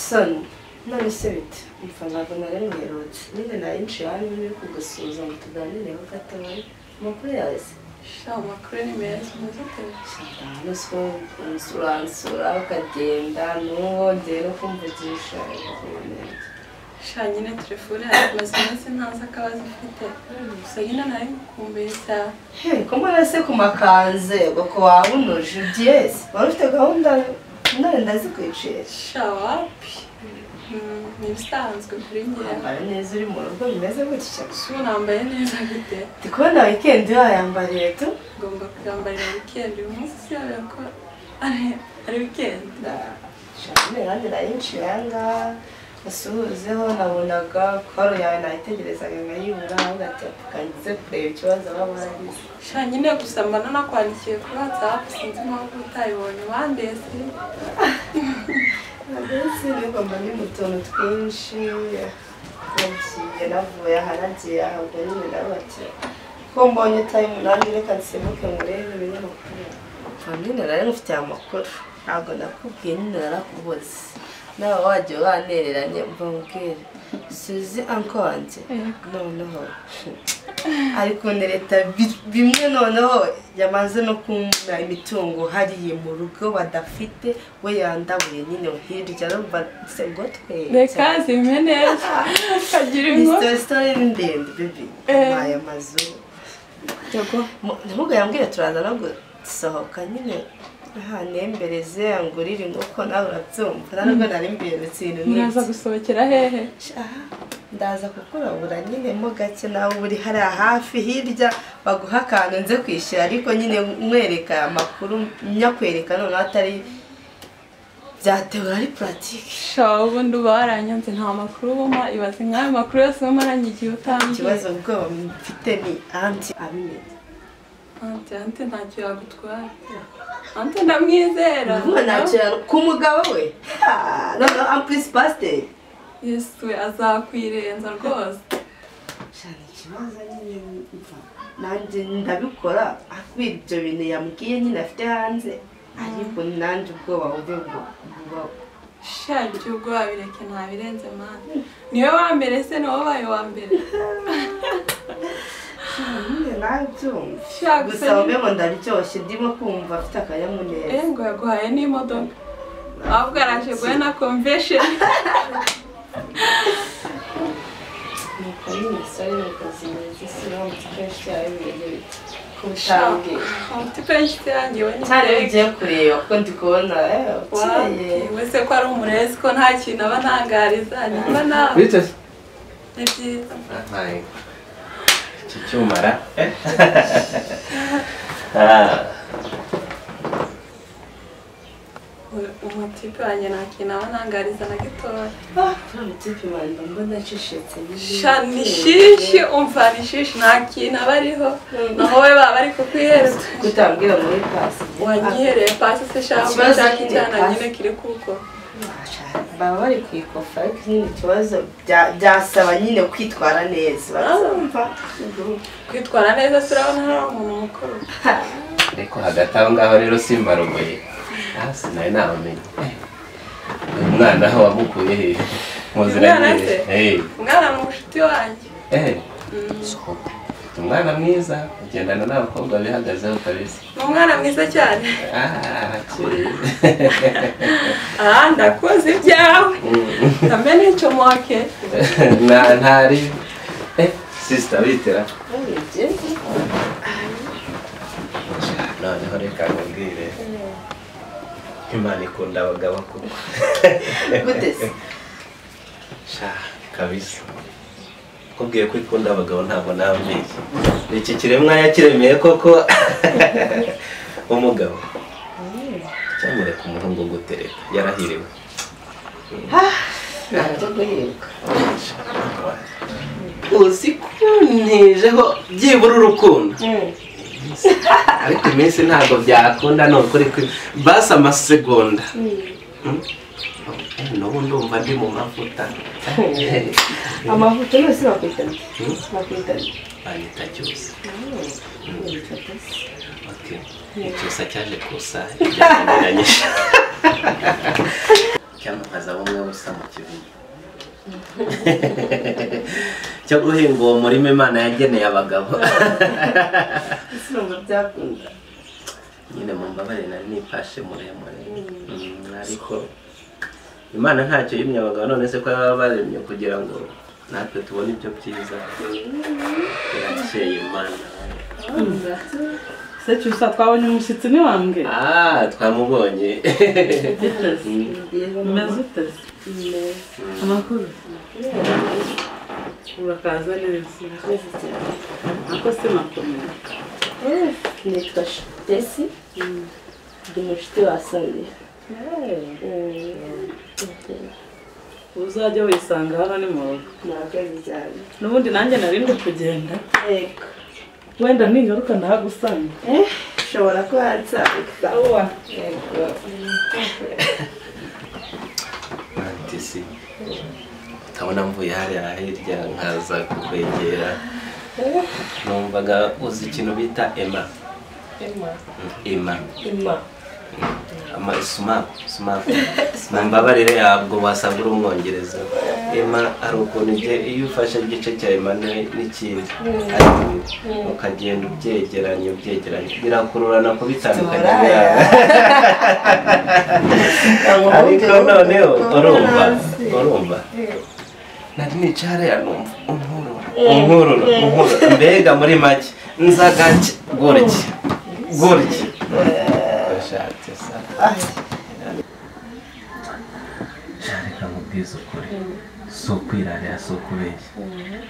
soni none se bite mfa ntabwo nari mwerutse nyine nari nciye hano uri kugusuhuza ngo tuganireho gatoya amakuru yawe se Sha amakuru ni meza umeze ute hano se uransura ukagenda ntuwongere no kumvugisha. Sha nyine telefone maze iminsi ntazi akabazo ifite gusa nyine nari ngukumbuye cyane. Ko mbona se ku makanze ko waba unuje byese wari ufite gahunda none ndazikwiciye. Sha wapi ni ibisanzwe kuri njye. Wambara neza uri mu rugo bimeze gutya. Gusa ubu nambaye neza gute? Ndi kubona weekend wayambariye tu. Ngomba kuyambarira weekend uyu munsi siyabera ko ari weekend. Sha nyine nanjye nari nciye aha ngaha asuhuzeho nabonaga koro yawe nayitegerezaga nkayibura ahubwo ati kangize kureba ikibazo baba baragize. Sha nyine gusa mbona nakwandikiye kuri WhatsApp sinzi impamvu utayibonye wandese. Mbese nubwo mba ndi mu tuntu twinshi nagiye navuye aha nagiye aha ubwo nyine nawe ati ko mbonye time nanjye reka nsimbuke murebe ibinyamakuru. Nyine nari mufitiye amakuru ntabwo nakubwiye nyine narakubuze nawe wagiye wanereranye mva nkubwire suzi anko wanjye noneho ari kuntereta bimwe noneho yamaze no kumva imitungo hariye mu rugo badafite we yandabuye nyine hirya arumva se ngo twe reka zime neza kagira inkuru. Story ni ndende baby aya mazu ntabwo yambwiye turaza no gusohoka nyine aha nembereze angurire inkoko nawe urabyumva nubwo nari mberetse ibintu nk'ibyo. Muraza gusohokera hehe? Ndaza kukurabura nyine mo gake nawe uri hariya hafi hirya baguha akantu nze kwishyura ariko nyine mwereka amakuru nyakwereka noneho atari byatewe ari pratique. Sha ubundi uba waranyanze nta makuru ubuma ibaze nk'ayo makuru yose umaranye igihe utambwiye. Ikibazo ubwoba mfite ni anti abimenye. Anti anti ntacyo yagutwara. Anti ndamwizera. Ntacyo ku mugabo we. Noneho amplis pasteur. Yesu we azakwirenza rwose. Shana ikibazo nyine nanjye ndabikora akubwira ibyo bintu yambwiye nyine afite hanze ariko nanjye ubwoba bube ngo Sha ibyo ubwoba bireke ntabirenze mana. Niwe wa mbere se niwe wabaye wa mbere. Nyine nabyumva gusa ube ngo ndaryoshye ndimo kumva afite akanyamuneza. Ngo yaguhaye n'imodoka ahubwo araje guhe na convention. Nuko nyine sori nuko zimeze sinumva kenshi yawe bimeze bite kubutambwiye. Umutipe w'inshuti yanjye we cyane ugiye kureba kuko ndi kubona ukeye wese ko ari umurezi ko nta kintu aba ntangariza niba nawe bite ni byiza. Iki cyuma ra umutipe wanjye nta kintu aba ntangariza na gitoya. Umutipe wanjye mbona acecetse. Sha ni shishi umva ni shishi nta kintu aba ariho naho we baba bari kukwihereza. Kutambwira muri pasi wanyihereye pasi se sha ushaka icyana nyine kiri kuko baba bari kwikofa ariko nyine ikibazo byasaba nyine kwitwara neza barazumva kwitwara neza turabona hari umuntu mukuru. Ariko hagati aho ngaho rero simbarogoye hasi nawe nabamenye uyu mwana aho wamukuye he muziranye? Umwana ni umushuti wanjye. Ufite umwana mwiza ugendana n'abakobwa bihagazeho kabisa. Ni umwana mwiza cyane. Arakeye. Ndakuzi ibyawe kambe n'icyo mwake ntari sister bitera. Noneho reka nkubwire Imana ikunda abagabo koko. Gute se? Sha kabisa kubwiye ko ikunda abagabo ntabwo nambeshye. Iki kiremwa yakiremeye koko umugabo. Cyanyereka umuhungu gutereta yarahiriwe. Ntabwo guhirwa. Uzi kuntijeho byibura urukundo. Ariko iminsi ntabwo byakunda ni ukuri basi amasegonda. N'ubu ndumva ndi mu mavuta. Amavuta yose bakwita nde? Bakwita nde? Banyita Cyusa. Icyusa cyaje kusa byananiranye. Icyampa nkaza bumwe busa mu kibuga cyo guhinga uwo murima Imana yageneye abagabo. Nyine mumbabarire nari nipashe muremure, ariko Imana ntacyo yimye abagabo, none se ko baba baremye kugira ngo natwe tubone ibyo byiza. Birakeye Imana. Se cyusa twabonye umushyitsi ntiwambwe? Twamubonye. Umeze ute? Amakuru? Urakaza neza. Ako se makomeye. Nitwa Tesi, ndi mushuti wa Sonia. Uzajya wisanga hano ni mu rugo. N'ubundi nanjye nari ndi kugenda. Yego. Wenda ningaruka ndahagusanga. Ushobora kuhansanga. Yego. Tesi, utabona mvuye hariya hirya nkaza kukwegera. Numvaga uzi ikintu bita Emma. Emma. Emma. Ama sumaku. Mumbabarire yabwo wasanga uri umwongereza. Emma ari ukuntu iyo ufashe igice cya Emma n'ikindi ari ukagenda ubyegeranya birakururana kubitandukanya. Ariko noneho urumva nari nicara ya numva unkurura mbega muri make nzagace gutya gutya. Reka nkubwize ukuri, si ukwirarira si ukubeshya.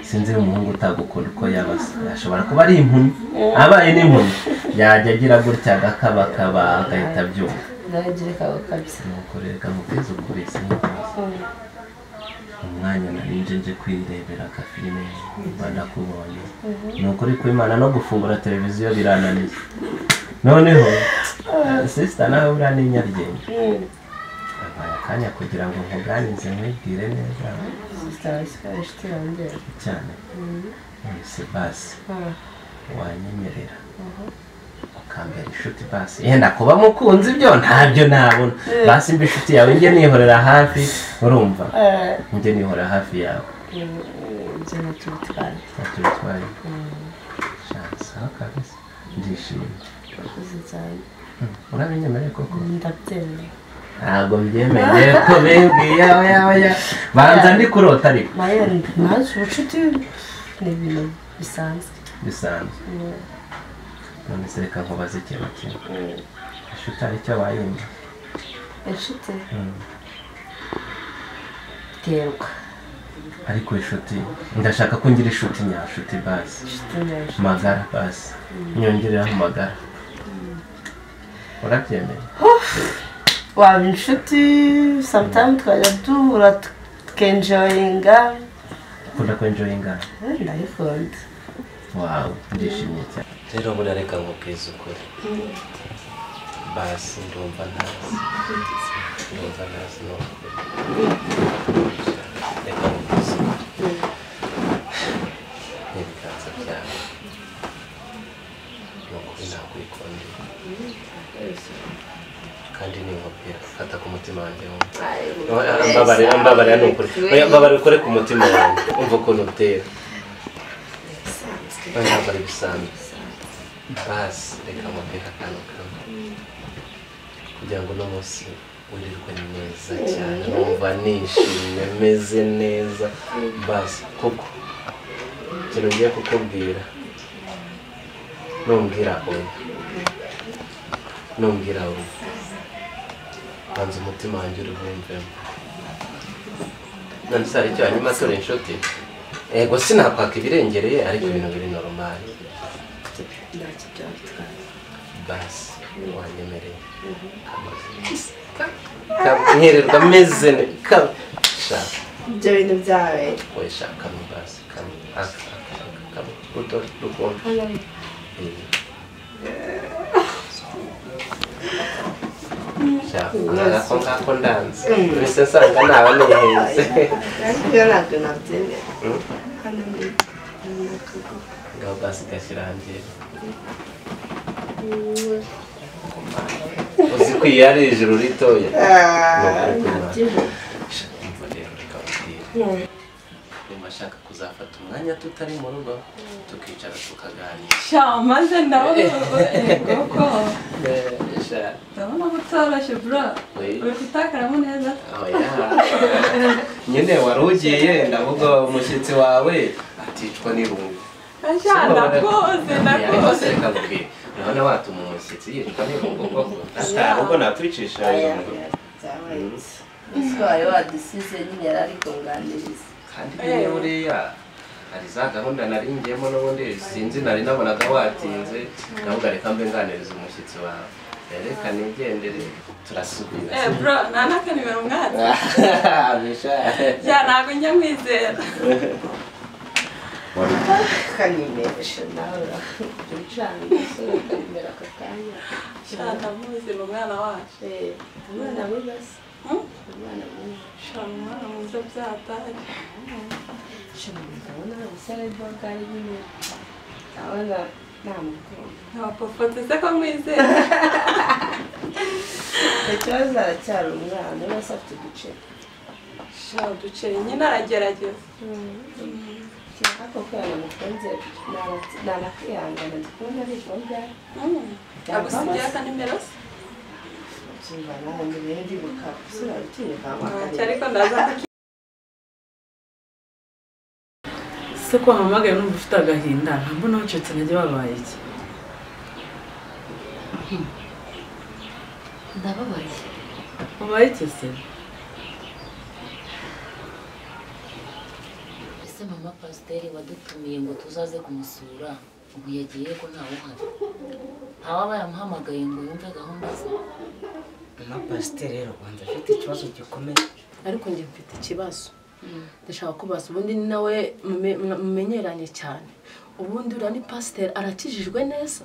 Sinzi umuhungu utagukunda uko yaba asa, ashobora kuba ari impumyi. Abaye n'impumyi yajya agira gutya agakabakaba agahita abyumva. Nuko reka nkubwize ukuri, sinkuzi umwanya nari nje kwirebera agafilime mba ndakubonye. Ni ukuri ko Imana no gufungura televiziyo birananiye. Noneho sister nawe buriya ni Nyarugenge. Abaye akanya kugira ngo nkuganize nkwibwire neza. Cyane. Ese basi wanyemerera ukambera inshuti basi. Yenda kuba mukunzi ibyo ntabyo nabona. Basi mbe inshuti yawe njye nihorera hafi, urumva? Njye nihorera hafi yawe. Ibyo ntacyo bitwaye. Ntacyo bitwaye. Shansa kabisa. Ndishimye. Urabinyemereye koko? Ndabyemeye. Ntabwo mbyemeye ko bimbwiye oya. Banza ndi kurota ariko. Naje ubucuti ni ibintu bisanzwe. Bisanzwe. None se reka nkubaze ikintu kimwe. Inshuti hari icyo wayumva? Inshuti? Terwa. Ariko inshuti, ndashaka ko ngira inshuti nyashuti basi. Magara basi. Nyongereraho magara. Urabyemeye? Waba inshuti, sometimes twajya duhura tukenjoyinga. Ukunda kwenjoyinga? Ndabikunda. Wow, ndishimye cyane. Rero buriya reka nkubwize ukuri. Basi ndumva ntazi. Ndumva ntazi ni ukuri. Reka nkubwize ukuri. N'ibiganza byawe. Ni ukuri nakwikundira. Kandi ninkubwira fata ku mutima wanjye wumva. Mbabarira ni ukuri. Mbabarira ukore ku mutima wanjye. Umva ukuntu utera. Ntabwo ari bisanzwe. Basi reka nkubwire akantu kamwe. Kugira ngo uno munsi wirirwe neza cyane, numva nishimye meze neza. Basi koko ikintu ngiye kukubwira, numbwira oya, numbwira oya, banza umutima wanjye uri bwumvemo. None se hari icyo hanyuma turi inshuti? Ego sinakwaka ibirengereye ariko ibintu biri normal. Basi wanyemereye nkirirwa meze shaka ibyo bintu byawe. Oya shaka kamwe basi kamwe aka kamwe ruto rukonje. Shaka ako ngako ndanze mbese nsanga naba nihenze. Ntabwo nabyemera. Ngaho basi gashyira hanze. Uzi ko iyo ari ijuru ritoya. Umva rero reka nkubwire. Ndumva nshaka kuzafata umwanya tutari mu rugo tukicara tukaganira. Sha maze ndabona ego ko. Sha ndabona utoroshye bro. Uri kutakaramo neza. Oya. Nyine wari ugiye ndavuga umushyitsi wawe aticwa n'irungu. Sha ndakoze ndakoze. Reka nkubwire. Urabona watuma umushyitsi yicwa n'irungu koko. Ubwo natwicisha irungu. Ese wawe wadusize nyine yari ari kunganiriza. Kandi nyine buriya hari za gahunda nari ngiyemo n'ubundi sinzi nari nabonaga watinze ndavuga reka mbe nganiriza umushyitsi wawe. Reka nigendere turasubira. Bro nta n'akanimero umwatsi. Abisha. Ya ntabwo njya nkwizera. Kanimeresha nawe ucana ukanimera aka kanya. Sha ndamuzi ni umwana wacu. Umwana mwiza se. Umwana mwiza. Sha umwana mwiza byatari. Sha ndabona umusore w'ibogari nyine. Ndabona namukunda. Ntabwo se ko nkwizera. Ikibazo aracyari umwana wese afite uduceri. Sha uduceri nyine aragerageza. Ariko ko yanamukunze nanakwihangana ndi kubona ari ibogari. Agusigiye akanimero se? Tumva nawe ndibuka usura utinyuka amakare. Ariko ndaza Se ko wahamagaye numva ufite agahinda ntabwo wacitse intege wabaye iki? Ndababaye. Wabaye iki se? Ese mama pasiteri wadutumiye ngo tuzaze kumusura ubu yagiye ko ntawe uhari? Ntawaba yamuhamagaye ngo yumve gahunda ze? Mama pasiteri rero ubanza afite ikibazo gikomeye. Ariko njye mfite ikibazo. Ndashaka kubaza ubundi ni nawe mumenyeranye cyane. Ubundi uriya ni pasiteri arakijijwe neza?